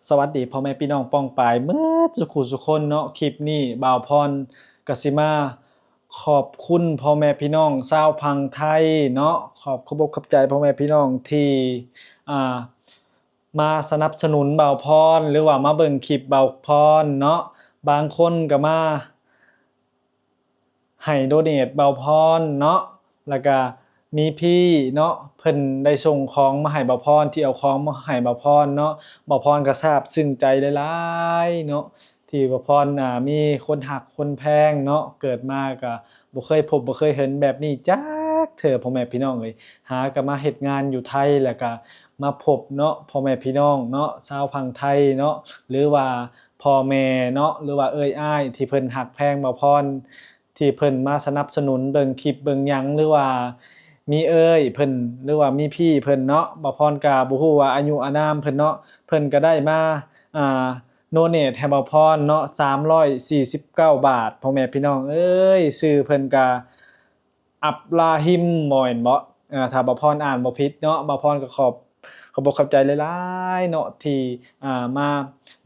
ສະຫວັດດີພໍ່ແມ່ພີ່ນ້ອງປ້ອງປາຍເໝິດສູ່ຄູ່ສູ່ຄົນເນາະ. ຄລິບນີ້ບ່າວພອນກະຊິມາຂອບຄຸນພໍ່ແມ່ພີ່ນ້ອງຊາວຝັ່ງໄທເນາະ, ຂອບຂອບອົກຂອບໃຈພໍ່ແມ່ພີ່ນ້ອງທີ່ ອ່າ ມາສະໜັບສະໜູນບ່າວພອນ ຫຼືວ່າມາເບິ່ງຄລິບບ່າວພອນເນາະ. ບາງຄົນກະມາ ໃຫ້ໂດເນດບ່າວພອນເນາະ, ແລ້ວກະມີພີ່ເນາະ ເພິ່ນໄດ້ສົ່ງຂອງມາໃຫ້ບ່າວພອນ ທີ່ເອົາຂອງມາໃຫ້ບ່າວພອນເນາະ. ບ່າວພອນກະຊາບຊຶ້ງໃຈຫຼາຍໆເນາະ ທີ່ບ່າວພອນ ອ່າ ມີຄົນຮັກຄົນແພງເນາະ. ເກີດມາກະບໍ່ເຄີຍພົບບໍ່ເຄີຍເຫັນແບບນີ້ຈັກເທື່ອ ພໍ່ແມ່ພີ່ນ້ອງເອີຍ. ຫາກະມາເຮັດງານຢູ່ໄທ ແລ້ວກະມາພົບເນາະ ພໍ່ແມ່ພີ່ນ້ອງເນາະ ຊາວຝັ່ງໄທເນາະ ຫຼືວ່າ ພໍ່ແມ່ເນາະ ຫຼືວ່າເອື້ອຍອ້າຍທີ່ເພິ່ນຮັກແພງບ່າວພອນ ທີ່ເພິ່ນມາສະໜັບສະໜູນເບິ່ງຄລິບເບິ່ງຫຍັງ ຫຼືວ່າມີເອື້ອຍເພິ່ນ ຫຼືວ່າມີພີ່ເພິ່ນເນາະ. ບ່າວພອນກະບໍ່ຮູ້ວ່າອາຍຸອານາມເພິ່ນເນາະ, ເພິ່ນກະໄດ້ມາ ອ່າ ໂດເນດໃຫ້ບ່າວພອນເນາະ ສາມຮ້ອຍສີ່ສິບເກົ້າບາດ ພໍ່ແມ່ພີ່ນ້ອງເອີຍ. ຊື່ເພິ່ນກະ ອັບລາຮິມ ບໍ່ແມ່ນເບາະ? ຖ້າບ່າວພອນອ່ານບໍ່ຜິດເນາະ. ບ່າວພອນກະຂອບ ຂອບອົກຂອບໃຈຫຼາຍໆເນາະ ທີ່ ອ່າ ມາ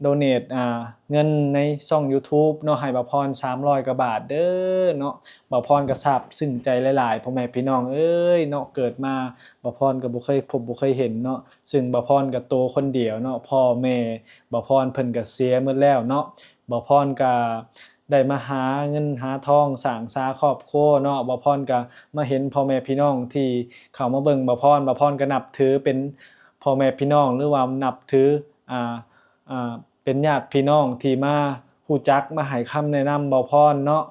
ໂດເນດ ອ່າ ເງິນໃນຊ່ອງຢູທູບເນາະ ໃຫ້ບ່າວພອນສາມຮ້ອຍກວ່າບາດເດີເນາະ. ບ່າວພອນກະຊາບຊຶ້ງໃຈຫຼາຍໆ ພໍ່ແມ່ພີ່ນ້ອງເອີຍເນາະ. ເກີດມາບ່າວພອນກະບໍ່ເຄີຍພົບບໍ່ເຄີຍເຫັນເນາະ, ຊຶ່ງບ່າວພອນກະໂຕຄົນດຽວເນາະ, ພໍ່ແມ່ບ່າວພອນເພິ່ນກະເສຍໝົດແລ້ວເນາະ. ບ່າວພອນກະ ໄດ້ມາຫາເງິນຫາທອງສ້າງສາຄອບຄົວເນາະ. ບ່າວພອນກະມາເຫັນພໍ່ແມ່ພີ່ນ້ອງທີ່ເຂົ້າມາເບິ່ງບ່າວພອນ, ບ່າວພອນກະນັບຖືເປັນພໍ່ແມ່ພີ່ນ້ອງ ຫຼືວ່ານັບຖື ອ່າ ອ່າ ເປັນຍາດພີ່ນ້ອງທີ່ມາຮູ້ຈັກ ມາໃຫ້ຄຳແນະນຳບ່າວພອນເນາະ.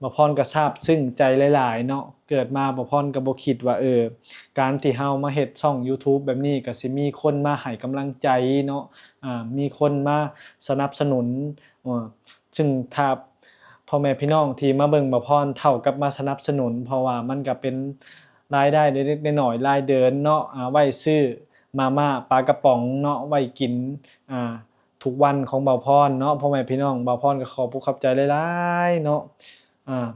ບ່າວພອນກະຊາບຊຶ້ງໃຈຫຼາຍໆເນາະ. ເກີດມາບ່າວພອນກະບໍ່ຄິດວ່າ ເອີ ການທີ່ເຮົາມາເຮັດຊ່ອງຢູທູບແບບນີ້ ກະຊິມີຄົນມາໃຫ້ກຳລັງໃຈເນາະ, ອ່າ ມີຄົນມາສະໜັບສະໜູນ ເຊິ່ງຖ້າພໍ່ແມ່ພີ່ນ້ອງທີ່ມາເບິ່ງບ່າວພອນເທົ່າກັບມາສະໜັບສະໜູນ, ເພາະວ່າມັນກະເປັນລາຍໄດ້ເລັກໆນ້ອຍໆລາຍເດືອນເນາະ, ອ່າ ໄວ້ຊື້ມາມ່າປາກະປ໋ອງເນາະ, ໄວ້ກິນ ອ່າ ທຸກວັນຂອງບ່າວພອນເນາະ ພໍ່ແມ່ພີ່ນ້ອງ. ບ່າວພອນກະຂອບອົກຂອບໃຈຫຼາຍໆເນາະ. ອ່າ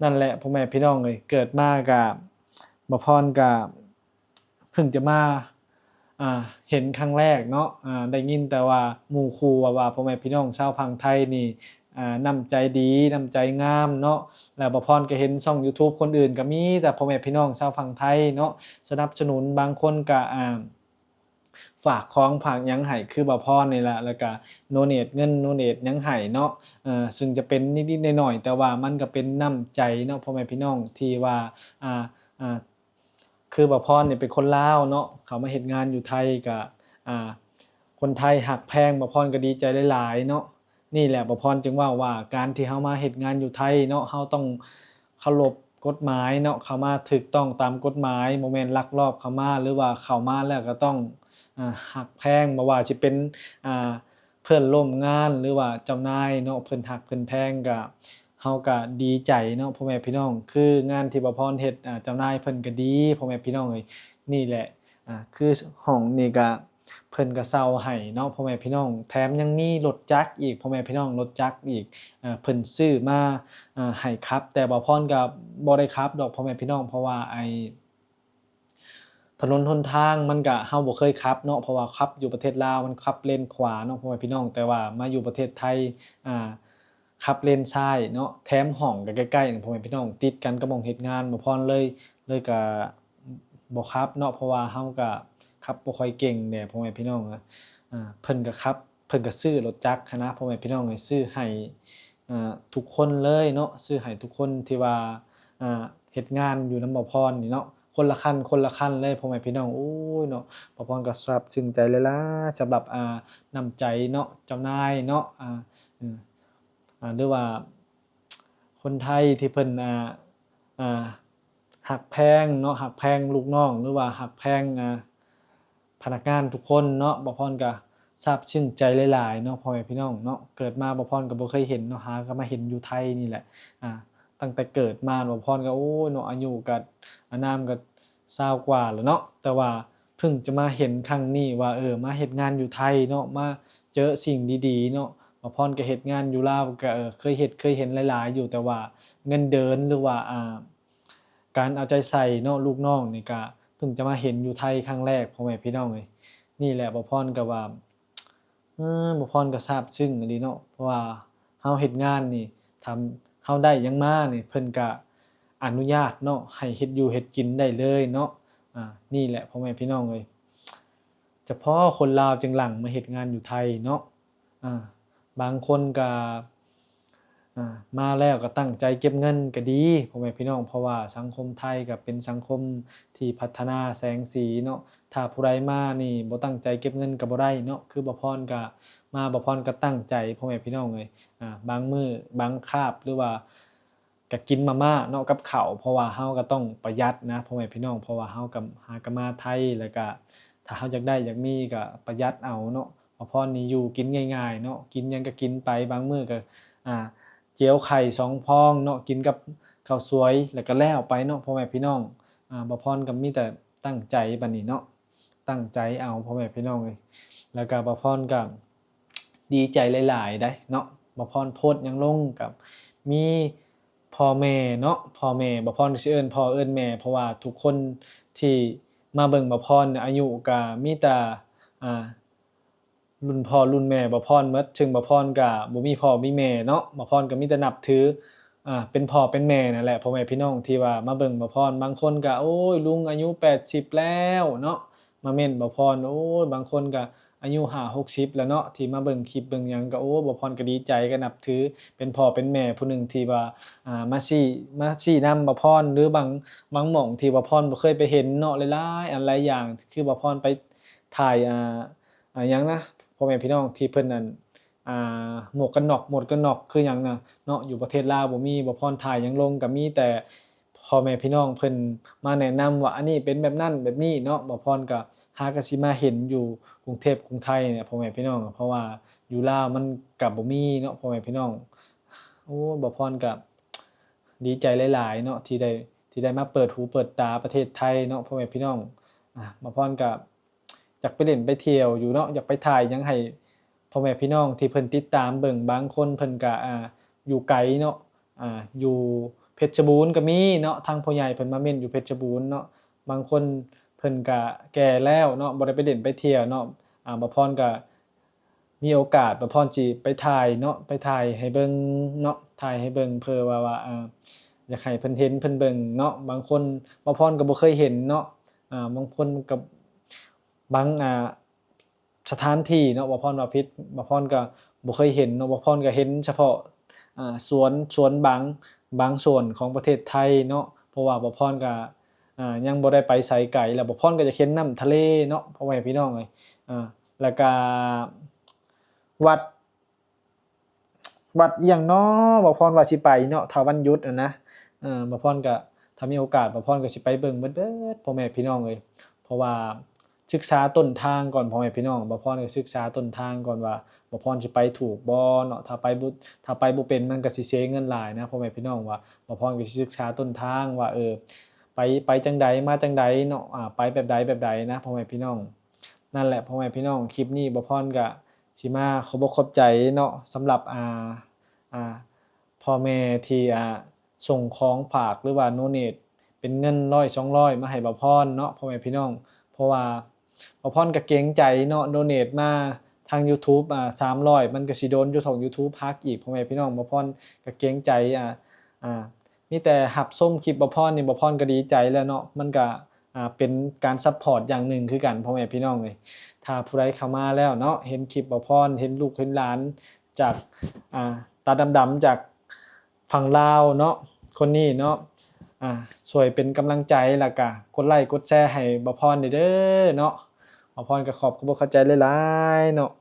ນັ້ນແຫຼະ ພໍ່ແມ່ພີ່ນ້ອງເອີຍ, ເກີດມາກະ ບ່າວພອນກະ ເພິ່ງຈະມາ ອ່າ ເຫັນຄັ້ງແລກເນາະ, ອ່າ ໄດ້ຍິນແຕ່ວ່າໝູ່ຄູ່ເວົ້າວ່າ ພໍ່ແມ່ພີ່ນ້ອງຊາວຝັ່ງໄທນີ້ ອ່າ ນ້ຳໃຈດີ ນ້ຳໃຈງາມເນາະ. ແລ້ວບ່າວພອນກະເຫັນຊ່ອງຢູທູບຄົນອື່ນກະມີແຕ່ພໍ່ແມ່ພີ່ນ້ອງຊາວຝັ່ງໄທເນາະ ສະໜັບສະໜູນ, ບາງຄົນກະ ອ່າ ຝາກຂອງຝາກຫຍັງໃຫ້ຄືບ່າວພອນນີ້ລະ, ແລ້ວກະໂດເນດເງິນໂດເນດຫຍັງໃຫ້ເນາະ, ເຊິ່ງຈະເປັນນິດໆໜ້ອຍໆ ແຕ່ວ່າມັນກະເປັນນ້ຳໃຈເນາະ ພໍ່ແມ່ພີ່ນ້ອງ ທີ່ວ່າ ອ່າ ອ່າ ຄືບ່າວພອນນີ້ເປັນຄົນລາວເນາະ, ເຂົ້າມາເຮັດງານຢູ່ໄທກະ ອ່າ ຄົນໄທຮັກແພງ, ບ່າວພອນກະດີໃຈຫຼາຍໆເນາະ. ນີ້ແຫຼະ ບ່າວພອນຈຶ່ງເວົ້າວ່າ ການທີ່ເຮົາມາເຮັດງານຢູ່ໄທເນາະ ເຮົາຕ້ອງເຄົາລົບກົດໝາຍເນາະ, ເຂົ້າມາຖືກຕ້ອງຕາມກົດໝາຍ, ບໍ່ແມ່ນລັກລອບເຂົ້າມາ ຫຼືວ່າເຂົ້າມາແລ້ວກະຕ້ອງ ອ່າ ຮັກແພງ, ບໍ່ວ່າຊິເປັນ ອ່າ ເພື່ອນຮ່ວມງານ ຫຼືວ່າເຈົ້ານາຍເນາະ ເພິ່ນຮັກເພິ່ນແພງກະ ເຮົາກະດີໃຈເນາະ ພໍ່ແມ່ພີ່ນ້ອງ. ຄືງານທີ່ບ່າວພອນເຮັດ ອ່າ ເຈົ້ານາຍເພິ່ນກະດີ ພໍ່ແມ່ພີ່ນ້ອງເອີຍ. ນີ້ແຫຼະ ອ່າ ຄືຫ້ອງນີ້ກະ ເພິ່ນກະເຊົ່າໃຫ້ເນາະ ພໍ່ແມ່ພີ່ນ້ອງ, ແຖມຍັງມີລົດຈັກອີກ ພໍ່ແມ່ພີ່ນ້ອງ, ລົດຈັກອີກ ເພິ່ນຊື້ມາ ອ່າ ໃຫ້ຂັບ, ແຕ່ບ່າວພອນກະບໍ່ໄດ້ຂັບດອກ ພໍ່ແມ່ພີ່ນ້ອງ, ເພາະວ່າໄອ້ ຖະໜົນຫົນທາງມັນກະ ເຮົາບໍ່ເຄີຍຂັບເນາະ, ເພາະວ່າຂັບຢູ່ປະເທດລາວມັນຂັບເລນຂວາເນາະ ພໍ່ແມ່ພີ່ນ້ອງ, ແຕ່ວ່າມາຢູ່ປະເທດໄທ ອ່າ ຂັບເລນຊ້າຍເນາະ, ແຖມຫ້ອງກະໃກ້ໆ ພໍ່ແມ່ພີ່ນ້ອງ, ຕິດກັນກັບໝ່ອງເຮັດງານ. ບ່າວພອນເລີຍ ເລີຍກະບໍ່ຂັບເນາະ ເພາະວ່າເຮົາກະຂັບບໍ່ຄ່ອຍເກັ່ງແດ່ ພໍ່ແມ່ພີ່ນ້ອງ. ເພິ່ນກະຂັບ ເພິ່ນກະຊື້ລົດຈັກຫັ້ນນະ ພໍ່ແມ່ພີ່ນ້ອງເອີຍ, ຊື້ໃຫ້ ອ່າ ທຸກຄົນເລີຍເນາະ, ຊື້ໃຫ້ທຸກຄົນທີ່ວ່າ ອ່າ ເຮັດງານຢູ່ນຳບ່າວພອນນີ້ເນາະ, ຄົນລະຄັນ ຄົນລະຄັນເລີຍ ພໍ່ແມ່ພີ່ນ້ອງ. ໂອ້ຍເນາະ ບ່າວພອນກະຊາບຊຶ້ງໃຈຫຼາຍໆ ສຳລັບ ອ່າ ນ້ຳໃຈເນາະ ເຈົ້ານາຍເນາະ ອ່າ ເອີ ອ່າ ຫຼືວ່າຄົນໄທທີ່ເພິ່ນ ອ່າ ອ່າ ຮັກແພງເນາະ, ຮັກແພງລູກນ້ອງ ຫຼືວ່າຮັກແພງ ອ່າ ພະນັກງານທຸກຄົນເນາະ. ບ່າວພອນກະຊາບຊຶ້ງໃຈຫຼາຍໆເນາະ ພໍ່ແມ່ພີ່ນ້ອງເນາະ. ເກີດມາບ່າວພອນກະບໍ່ເຄີຍເຫັນເນາະ, ຫາກະມາເຫັນຢູ່ໄທນີ້ແຫຼະ. ອ່າ ຕັ້ງແຕ່ເກີດມາ ບ່າວພອນກະ ໂອ້ຍເນາະ ອາຍຸກະ ອານາມກະຊາວກວ່າແລ້ວເນາະ, ແຕ່ວ່າເພິ່ງຈະມາເຫັນຄັ້ງນີ້ວ່າ ເອີ ມາເຮັດງານຢູ່ໄທເນາະ ມາເຈີສິ່ງດີໆເນາະ. ບ່າວພອນກະເຮັດງານຢູ່ລາວກະ ເອີ ເຄີຍເຮັດເຄີຍເຫັນຫຼາຍໆຢູ່, ແຕ່ວ່າເງິນເດືອນ ຫຼືວ່າ ອ່າ ການເອົາໃຈໃສ່ເນາະ ລູກນ້ອງນີ້ກະເພິ່ງຈະມາເຫັນຢູ່ໄທຄັ້ງແລກ ພໍ່ແມ່ພີ່ນ້ອງເອີຍ. ນີ້ແຫຼະ ບ່າວພອນກະວ່າ ບໍ່ພອນກໍຊາບຊຶ້ງອີ່ຫຼີເນາະ ເພາະວ່າເຮົາເຮັດງານນີ້ ຖ້າເຮົາໄດ້ຫຍັງມານີ້ ເພິ່ນກໍອະນຸຍາດເນາະ ໃຫ້ເຮັດຢູ່ເຮັດກິນໄດ້ເລີຍເນາະ. ອາ ນີ້ແຫຼະ ພໍ່ແມ່ພີ່ນ້ອງເອີຍ ຈະພໍຄົນລາວຈຶ່ງຫຼັ່ງມາເຮັດງານຢູ່ໄທເນາະ. ອາ ບາງຄົນກໍ ອາ ມາແລ້ວກໍຕັ້ງໃຈເກັບເງິນກໍດີ ພໍ່ແມ່ພີ່ນ້ອງ ເພາະວ່າສັງຄົມໄທກໍເປັນສັງຄົມທີ່ພັດທະນາແສງສີເນາະ. ຖ້າຜູ້ໃດມານີ້ບໍ່ຕັ້ງໃຈເກັບເງິນກໍບໍ່ໄດ້ເນາະ. ຄືບ່າວພອນກໍມາ ບ່າວພອນກໍຕັ້ງໃຈ ພໍ່ແມ່ພີ່ນ້ອງເອີຍ. ອາ ບາງມື້ບາງຄາບ ຫຼືວ່າ ກະກິນມາມ່າເນາະກັບເຂົ້າ ເພາະວ່າເຮົາກໍຕ້ອງປະຢັດນະ ພໍ່ແມ່ພີ່ນ້ອງ ເພາະວ່າເຮົາກໍຫາກໍມາໄທ ແລ້ວກະຖ້າເຮົາຢາກໄດ້ຢາກມີກໍປະຢັດເອົາເນາະ. ບ່າວພອນນີ້ຢູ່ກິນງ່າຍໆເນາະ ກິນຫຍັງກໍກິນໄປ ບາງມື້ກໍ ອາ ເຈວໄຂ່ສອງຟອງເນາະ ກິນກັບເຂົ້າສວຍ ແລ້ວກໍແລ້ວໄປເນາະ ພໍ່ແມ່ພີ່ນ້ອງ. ອາ ບ່າວພອນກໍມີແຕ່ຕັ້ງໃຈບັດນີ້ເນາະ ຕັ້ງໃຈເອົາ ພໍ່ແມ່ພີ່ນ້ອງເອີຍ. ແລ້ວກໍບ່າວພອນກໍ ດີໃຈຫຼາຍໆໄດ໋ເນາະ. ບ່າວພອນໂພສຫຍັງລົງກໍມີພໍ່ແມ່ເນາະ ພໍ່ແມ່ ບ່າວພອນກໍຊິເອີ້ນພໍ່ເອີ້ນແມ່ ເພາະວ່າທຸກຄົນທີ່ມາເບິ່ງບ່າວພອນອາຍຸກໍມີແຕ່ ອ່າ ລຸ້ນພໍ່ລຸ້ນແມ່ບ່າວພອນໝົດ ເຊິ່ງບ່າວພອນກໍບໍ່ມີພໍ່ມີແມ່ເນາະ. ບ່າວພອນກໍມີແຕ່ນັບຖື ອ່າ ເປັນພໍ່ເປັນແມ່ນັ້ນແຫຼະ ພໍ່ແມ່ພີ່ນ້ອງທີ່ວ່າມາເບິ່ງບ່າວພອນ. ບາງຄົນກໍ ໂອ້ຍ ລຸງອາຍຸແປດສິບແລ້ວເນາະ ມາເມັ້ນບ່າວພອນ. ໂອ້ຍ ບາງຄົນກໍອາຍຸຫ້າຫົກສິບແລ້ວເນາະ ທີ່ມາເບິ່ງຄລິບເບິ່ງຫຍັງກໍ ໂອ້ ບ່າວພອນກໍດີໃຈ ກໍນັບຖືເປັນພໍ່ເປັນແມ່ຜູ້ໜຶ່ງທີ່ວ່າ ອ່າ ມາຊີ້ ມາຊີ້ນຳບ່າວພອນ ຫຼືບາງ ບາງໝ່ອງທີ່ບ່າວພອນບໍ່ເຄີຍໄປເຫັນເນາະ ຫຼາຍໆອັນຫຼາຍຢ່າງ. ຄືບ່າວພອນໄປຖ່າຍ ອ່າ ອ່າ ຫຍັງນະ ພໍ່ແມ່ພີ່ນ້ອງ ທີ່ເພິ່ນ ອັນ ອ່າ ໝວກກັນນັອກ ໝວກກັນນັອກຄືຫຍັງນະເນາະ ຢູ່ປະເທດລາວບໍ່ມີ. ບ່າວພອນຖ່າຍຫຍັງລົງກໍມີແຕ່ພໍ່ແມ່ພີ່ນ້ອງເພິ່ນມາແນະນຳວ່າ ອັນນີ້ເປັນແບບນັ້ນແບບນີ້ເນາະ. ບ່າວພອນກໍຫາກໍຊິມາເຫັນຢູ່ກຸງເທບກຸງໄທນີ້ແຫຼະ ພໍ່ແມ່ພີ່ນ້ອງ ເພາະວ່າຢູ່ລາວມັນກໍບໍ່ມີເນາະ ພໍ່ແມ່ພີ່ນ້ອງ. ໂອ້ ບ່າວພອນກໍດີໃຈຫຼາຍໆເນາະ ທີ່ໄດ້ ທີ່ໄດ້ມາເປີດຫູເປີດຕາປະເທດໄທເນາະ ພໍ່ແມ່ພີ່ນ້ອງ. ອ່າ ບ່າວພອນກໍ ຢາກໄປຫຼິ້ນໄປທ່ຽວຢູ່ເນາະ ຢາກໄປຖ່າຍຫຍັງໃຫ້ພໍ່ແມ່ພີ່ນ້ອງທີ່ເພິ່ນຕິດຕາມເບິ່ງ. ບາງຄົນເພິ່ນກະ ອ່າ ຢູ່ໄກເນາະ ອ່າ ຢູ່ເພັດຊະບູນກໍມີເນາະ ທາງພໍ່ໃຫຍ່ເພິ່ນມາເມັ້ນຢູ່ເພັດຊະບູນເນາະ. ບາງຄົນເພິ່ນກະແກ່ແລ້ວເນາະ ບໍ່ໄດ້ໄປຫຼິ້ນໄປທ່ຽວເນາະ. ອ່າ ບ່າວພອນກະມີໂອກາດ ບ່າວພອນຊິໄປຖ່າຍເນາະ ໄປຖ່າຍໃຫ້ເບິ່ງເນາະ ຖ່າຍໃຫ້ເບິ່ງ ເພື່ອວ່າ ວ່າ ອ່າ ຢາກໃຫ້ເພິ່ນເຫັນເພິ່ນເບິ່ງເນາະ. ບາງຄົນບ່າວພອນກໍບໍ່ເຄີຍເຫັນເນາະ ອ່າ ບາງຄົນກໍ ບາງ ອ່າ ສະຖານທີ່ເນາະ ບ່າວພອນວ່າຜິດ ບ່າວພອນກໍບໍ່ເຄີຍເຫັນເນາະ. ບ່າວພອນກໍເຫັນສະເພາະ ອ່າ ສວນ ສວນບາງ ບາງສ່ວນຂອງປະເທດໄທເນາະ ເພາະວ່າບ່າວພອນກໍ ອ່າ ຍັງບໍ່ໄດ້ໄປໃສໄກ ແລ້ວບ່າວພອນກໍຢາກເຫັນນ້ຳທະເລເນາະ ພໍ່ແມ່ພີ່ນ້ອງເອີຍ. ອ່າ ແລ້ວກໍວັດ ວັດອີ່ຫຍັງເນາະ ບ່າວພອນວ່າຊິໄປເນາະ ຖ້າວັນຢຸດຫັ້ນນະ. ເອີ ບ່າວພອນກະ ຖ້າມີໂອກາດ ບ່າວພອນກະຊິໄປເບິ່ງເບິດໆ ພໍ່ແມ່ພີ່ນ້ອງເອີຍ. ເພາະວ່າສຶກສາຕົ້ນທາງກ່ອນ ພໍ່ແມ່ພີ່ນ້ອງ ບ່າວພອນກະສຶກສາຕົ້ນທາງກ່ອນວ່າ ບ່າວພອນຊິໄປຖືກບໍ່ເນາະ. ຖ້າໄປບໍ່ ຖ້າໄປບໍ່ເປັນ ມັນກະຊິເສຍເງິນຫຼາຍນະ ພໍ່ແມ່ພີ່ນ້ອງ ວ່າບ່າວພອນກະຊິສຶກສາຕົ້ນທາງວ່າ ເອີ ໄປ ໄປຈັ່ງໃດ ມາຈັ່ງໃດເນາະ ອ່າ ໄປແບບໃດແບບໃດນະ ພໍ່ແມ່ພີ່ນ້ອງ. ນັ້ນແຫຼະ ພໍ່ແມ່ພີ່ນ້ອງ ຄລິບນີ້ບ່າວພອນກະຊິມາຂອບອົກຂອບໃຈເນາະ ສຳລັບ ອ່າ ອ່າ ພໍ່ແມ່ທີ່ ອ່າ ສົ່ງຂອງຝາກ ຫຼືວ່າໂນເນດເປັນເງິນຮ້ອຍສອງຮ້ອຍມາໃຫ້ບ່າວພອນເນາະ ພໍ່ແມ່ພີ່ນ້ອງ. ເພາະວ່າບ່າວພອນກະເກງໃຈເນາະ ໂນເນດມາທາງຢູທູບ ອ່າ ສາມຮ້ອຍ ມັນກະຊິໂດນຢູ່ ຊ່ອງຢູທູບຫັກອີກ ພໍ່ແມ່ພີ່ນ້ອງ. ບ່າວພອນກະເກງໃຈ ອ່າ ອ່າ ມີແຕ່ຮັບຊົມຄລິບບ່າວພອນນີ້ ບ່າວພອນກໍດີໃຈແລ້ວເນາະ. ມັນກໍ ອ່າ ເປັນການຊັບພອດຢ່າງໜຶ່ງຄືກັນ ພໍ່ແມ່ພີ່ນ້ອງເອີຍ. ຖ້າຜູ້ໃດເຂົ້າມາແລ້ວເນາະ ເຫັນຄລິບບ່າວພອນ ເຫັນລູກເຫັນຫຼານຈາກ ອ່າ ຕາດຳໆ ຈາກຝັ່ງລາວເນາະ ຄົນນີ້ເນາະ ອ່າ ຊ່ວຍເປັນກຳລັງໃຈ ແລ້ວກະກົດໄລ້ກົດແຊໃຫ້ບ່າວພອນແດ່ເດີເນາະ. ບ່າວພອນກໍຂອບຂອບໃຈຫຼາຍໆເນາະ.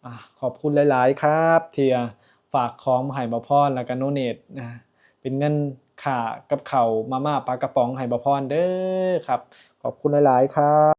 ອ່າ ຂອບຄຸນຫຼາຍໆຄັບ ທີ່ ອ່າ ຝາກຂອງມາໃຫ້ບ່າວພອນ ແລ້ວກະໂນເນດ ອ່າ ເປັນເງິນຄ່າກັບເຂົ້າມາມ່າປາກະປ໋ອງໃຫ້ບ່າວພອນເດີຄັບ. ຂອບຄຸນຫຼາຍໆຄັບ.